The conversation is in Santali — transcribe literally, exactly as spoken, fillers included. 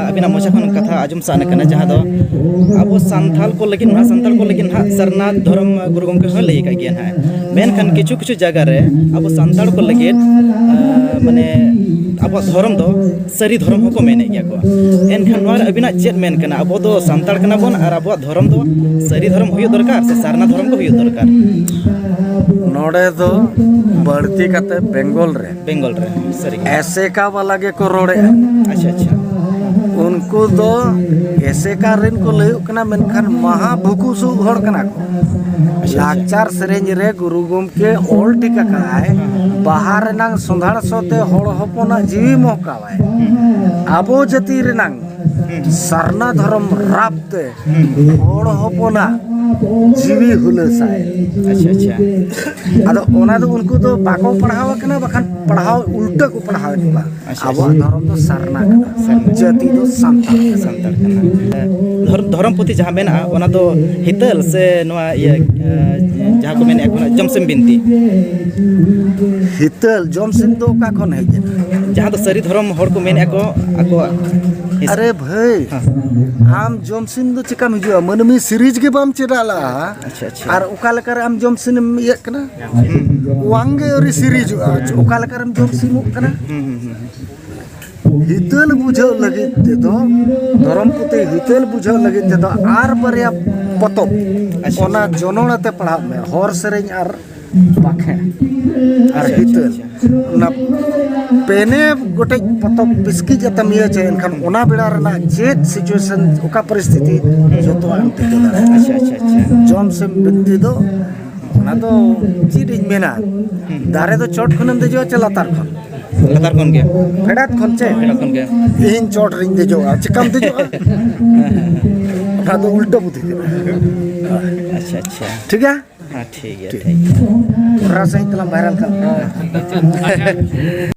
ᱟᱹᱵᱤᱱᱟᱜ ᱢᱚᱪᱟ ᱠᱷᱚᱱ ᱠᱟᱛᱷᱟ ᱟᱸᱡᱚᱢ ᱥᱟᱱᱟ ᱠᱟᱱᱟ, ᱡᱟᱦᱟᱸ ᱫᱚ ᱟᱵᱚ ᱥᱟᱱᱛᱟᱲ ᱠᱚ ᱞᱟᱹᱜᱤᱫ, ᱱᱟᱦᱟᱜ ᱥᱟᱱᱛᱟᱲ ᱠᱚ ᱞᱟᱹᱜᱤᱫ ᱱᱟᱦᱟᱜ ᱥᱟᱨᱱᱟ ᱫᱷᱚᱨᱚᱢ ᱜᱩᱨᱩ ᱜᱚᱢᱠᱮ ᱦᱚᱸᱭ ᱞᱟᱹᱭ ᱟᱠᱟᱫ ᱜᱮᱭᱟ ᱱᱟᱦᱟᱜ᱾ ᱢᱮᱱᱠᱷᱟᱱ ᱠᱤᱪᱷᱩ ᱠᱤᱪᱷᱩ ᱡᱟᱭᱜᱟ ᱨᱮ ᱟᱵᱚ ᱥᱟᱱᱛᱟᱲ ᱠᱚ ᱞᱟᱹᱜᱤᱫ, ᱟᱸ, ᱢᱟᱱᱮ ᱟᱵᱚᱣᱟᱜ ᱫᱷᱚᱨᱚᱢ ᱫᱚ ᱥᱟᱹᱨᱤ ᱫᱷᱚᱨᱚᱢ ᱦᱚᱸᱠᱚ ᱢᱮᱱᱮᱫ ᱜᱮᱭᱟ ᱠᱚ᱾ ᱮᱱᱠᱷᱟᱱ ᱱᱚᱣᱟ ᱨᱮ ᱟᱹᱵᱤᱱᱟᱜ ᱪᱮᱫ ᱢᱮᱱ ᱠᱟᱱᱟ? ᱟᱵᱚ ᱫᱚ ᱥᱟᱱᱛᱟᱲ ᱠᱟᱱᱟ ᱵᱚᱱ ᱟᱨ ᱟᱵᱚᱣᱟᱜ ᱫᱷᱚᱨᱚᱢ ᱫᱚ ᱥᱟᱹᱨᱤ ᱫᱷᱚᱨᱚᱢ ᱦᱩᱭᱩᱜ ᱫᱚᱨᱠᱟᱨ ᱥᱮ ᱥᱟᱨᱱᱟ ᱫᱷᱚᱨᱚᱢ ᱜᱮ ᱦᱩᱭᱩᱜ ᱫᱚᱨᱠᱟᱨ? ᱱᱚᱰᱮ ᱫᱚ ᱵᱟᱹᱲᱛᱤ ᱠᱟᱛᱮ ᱵᱮᱝᱜᱚᱞ ᱨᱮ ᱵᱮᱝᱜᱚᱞ ᱨᱮ, ᱥᱟᱹᱨᱤ ᱜᱮ᱾ ᱮᱥᱮᱠᱟ ᱵᱟᱞᱟ ᱜᱮᱠᱚ ᱨᱚᱲᱮᱫᱼᱟ᱾ ᱟᱪᱪᱷᱟ, ᱟᱪᱪᱷᱟ᱾ ᱩᱱᱠᱩ ᱫᱚ ᱮᱥᱮᱠᱟ ᱨᱮᱱ ᱠᱚ ᱞᱟᱹᱭᱚᱜ ᱠᱟᱱᱟ, ᱢᱮᱱᱠᱷᱟᱱ ᱢᱟᱦᱟ ᱵᱷᱩᱠᱩᱥᱩ ᱦᱚᱲ ᱠᱟᱱᱟ ᱠᱚ᱾ ᱟᱪᱪᱷᱟ, ᱟᱪᱪᱷᱟ᱾ ᱞᱟᱠᱪᱟᱨ ᱥᱮᱨᱮᱧ ᱨᱮ ᱜᱩᱨᱩ ᱜᱚᱢᱠᱮ ᱚᱞ ᱴᱷᱤᱠ ᱟᱠᱟᱫᱼᱟᱭ, ᱵᱟᱦᱟ ᱨᱮᱱᱟᱝ ᱥᱚᱸᱫᱷᱟᱲ ᱥᱚ ᱛᱮ ᱦᱚᱲ ᱦᱚᱯᱚᱱᱟᱜ ᱡᱤᱣᱤ ᱢᱚᱦᱠᱟᱣᱟᱭ᱾ ᱟᱵᱚ ᱡᱟᱹᱛᱤ ᱨᱮᱱᱟᱝ ᱥᱟᱨᱱᱟ ᱫᱷᱚᱨᱚᱢ ᱨᱟᱯ ᱛᱮ ᱦᱚᱲ ᱦᱚᱯᱚᱱᱟᱜ ᱡᱤᱣᱤ ᱦᱩᱞᱟᱹᱥᱟᱭ᱾ ᱟᱪᱪᱷᱟ, ᱟᱪᱪᱷᱟ᱾ ᱟᱫᱚ ᱚᱱᱟ ᱫᱚ ᱩᱱᱠᱩ ᱫᱚ ᱵᱟᱠᱚ ᱯᱟᱲᱦᱟᱣ ᱟᱠᱟᱱᱟ, ᱵᱟᱠᱷᱟᱱ ᱯᱟᱲᱦᱟᱣ ᱩᱞᱴᱟᱹ ᱠᱚ ᱯᱟᱲᱦᱟᱣᱮᱫ ᱠᱚᱣᱟ᱾ ᱟᱪᱪᱷᱟ, ᱟᱵᱚᱣᱟᱜ ᱟᱪᱪᱷᱟ᱾ ᱫᱷᱚᱨᱚᱢ ᱫᱚ ᱥᱟᱨᱱᱟ ᱠᱟᱱᱟ, ᱥᱟᱨᱱᱟ᱾ ᱡᱟᱹᱛᱤ ᱫᱚ ᱥᱟᱱᱛᱟᱲ ᱠᱟᱱᱟ᱾ ᱥᱟᱱᱛᱟᱲ ᱠᱟᱱᱟ᱾ ᱫᱷᱚᱨ-, ᱫᱷᱚᱨᱚᱢ ᱯᱩᱛᱷᱤ ᱡᱟᱦᱟᱸ ᱢᱮᱱᱟᱜᱼᱟ, ᱚᱱᱟ ᱫᱚ ᱦᱤᱛᱟᱹᱞ ᱥᱮ ᱱᱚᱣᱟ ᱤᱭᱟᱹ, ᱮ, ᱡᱟᱦᱟᱸ ᱠᱚ ᱢᱮᱱᱮᱫᱼᱟ ᱠᱚ ᱡᱚᱢᱥᱤᱢ ᱵᱤᱱᱛᱤ? ᱦᱤᱛᱟᱹᱞ ᱡᱚᱢᱥᱤᱢ ᱫᱚ ᱚᱠᱟ ᱠᱷᱚᱱ ᱦᱮᱡ ᱮᱱᱟ? ᱡᱟᱦᱟᱸ ᱫᱚ ᱥᱟᱹᱨᱤ ᱫᱷᱚᱨᱚᱢ ᱦᱚᱲ ᱠᱚ ᱢᱮᱱᱮᱫᱼᱟ ᱠᱚ ᱟᱠᱚᱣᱟᱜ ᱦᱤᱥᱟᱹᱵ᱾ ᱟᱨᱮ ᱵᱷᱟᱹᱭ, ᱦᱮᱸ᱾ ᱟᱢ ᱡᱚᱢᱥᱤᱢ ᱫᱚ ᱪᱮᱠᱟᱢ ᱦᱤᱡᱩᱜᱼᱟ? ᱢᱟᱹᱱᱢᱤ ᱥᱤᱨᱤᱡᱽ ᱜᱮ ᱵᱟᱢ ᱪᱮᱫ ᱞᱟᱜᱼᱟ᱾ ᱟᱪᱪᱷᱟ, ᱟᱪᱪᱷᱟ᱾ ᱟᱨ ᱚᱠᱟ ᱞᱮᱠᱟᱨᱮ ᱟᱢ ᱡᱚᱢᱥᱤᱢ ᱮᱢ ᱤᱭᱟᱹᱜ ᱠᱟᱱᱟ? ᱦᱩᱸ᱾ ᱚᱣᱟᱝ ᱜᱮ ᱟᱹᱣᱨᱤ ᱥᱤᱨᱤᱡᱚᱜᱼᱟ, ᱚᱠᱟ ᱞᱮᱠᱟᱨᱮᱢ ᱡᱚᱢᱥᱤᱢᱚᱜ ᱠᱟᱱᱟ? ᱦᱩᱸ, ᱦᱩᱸ, ᱦᱩᱸ, ᱦᱩᱸ᱾ ᱦᱤᱛᱟᱹᱞ ᱵᱩᱡᱷᱟᱹᱣ ᱞᱟᱹᱜᱤᱫ ᱛᱮᱫᱚ, ᱫᱷᱚᱨᱚᱢ ᱯᱩᱛᱷᱤ ᱦᱤᱛᱟᱹᱞ ᱵᱩᱡᱷᱟᱹᱣ ᱞᱟᱹᱜᱤᱫ ᱛᱮᱫᱚ ᱟᱨ ᱵᱟᱨᱭᱟ ᱯᱚᱛᱚᱵ, ᱟᱪᱪᱷᱟ, ᱚᱱᱟ ᱟᱪᱪᱷᱟ᱾ ᱡᱚᱱᱚᱲ ᱟᱛᱮ ᱯᱟᱲᱦᱟᱜ ᱢᱮ, ᱦᱚᱨ ᱥᱮᱨᱮᱧ ᱟᱨ ᱵᱟᱠᱷᱮᱬ ᱟᱨ ᱟᱪᱪᱷᱟ, ᱦᱤᱛᱟᱹᱞ᱾ ᱟᱪᱪᱷᱟ, ᱟᱪᱪᱷᱟ᱾ ᱚᱱᱟ ᱯᱮᱱᱮ ᱜᱚᱴᱮᱡ ᱯᱚᱛᱚᱵ ᱯᱤᱥᱠᱤᱡ ᱟᱛᱮᱢ ᱤᱭᱟᱹ ᱪᱮ, ᱮᱱᱠᱷᱟᱱ ᱚᱱᱟ ᱵᱮᱲᱟ ᱨᱮᱱᱟᱜ ᱪᱮᱫ situation, ᱚᱠᱟ ᱯᱚᱨᱤᱥᱛᱷᱤᱛᱤ, ᱡᱚᱛᱚᱣᱟᱜ ᱮᱢ ᱴᱷᱤᱠᱟᱹ ᱫᱟᱲᱮᱭᱟᱜᱼᱟ᱾ ᱟᱪᱪᱷᱟ, ᱟᱪᱪᱷᱟ, ᱟᱪᱪᱷᱟ᱾ ᱡᱚᱢᱥᱤᱢ ᱵᱤᱱᱛᱤ ᱫᱚ, ᱚᱱᱟ ᱫᱚ ᱪᱮᱫ ᱤᱧ ᱢᱮᱱᱟ, ᱦᱩᱸ᱾ ᱫᱟᱨᱮ ᱫᱚ ᱪᱚᱴ ᱠᱷᱚᱱᱮᱢ ᱫᱮᱡᱚᱜᱼᱟ ᱪᱮ ᱞᱟᱛᱟᱨ ᱠᱷᱚᱱ? ᱞᱟᱛᱟᱨ ᱠᱷᱚᱱ ᱜᱮ᱾ ᱯᱷᱮᱰᱟᱛ ᱠᱷᱚᱱ ᱪᱮ? ᱯᱷᱮᱰᱟᱛ ᱠᱷᱚᱱ ᱜᱮ᱾ ᱤᱧ ᱪᱚᱴ ᱨᱤᱧ ᱫᱮᱡᱚᱜᱼᱟ, ᱪᱮᱠᱟᱢ ᱫᱮᱡᱚᱜᱼᱟ? ᱚᱱᱟ ᱫᱚ ᱩᱞᱴᱟᱹ ᱵᱩᱫᱷᱤ ᱠᱟᱱᱟ᱾ ᱟᱪᱪᱷᱟ, ᱟᱪᱪᱷᱟ᱾ ᱴᱷᱤᱠ ᱜᱮᱭᱟ? ᱦᱮᱸ, ᱴᱷᱤᱠ ᱜᱮᱭᱟ, ᱴᱷᱤᱠ᱾ ᱴᱷᱤᱠ ᱜᱮᱭᱟ᱾ ᱯᱩᱨᱟ ᱥᱟᱺᱦᱤᱡ ᱛᱮᱞᱟᱝ viral ᱠᱟᱜ᱾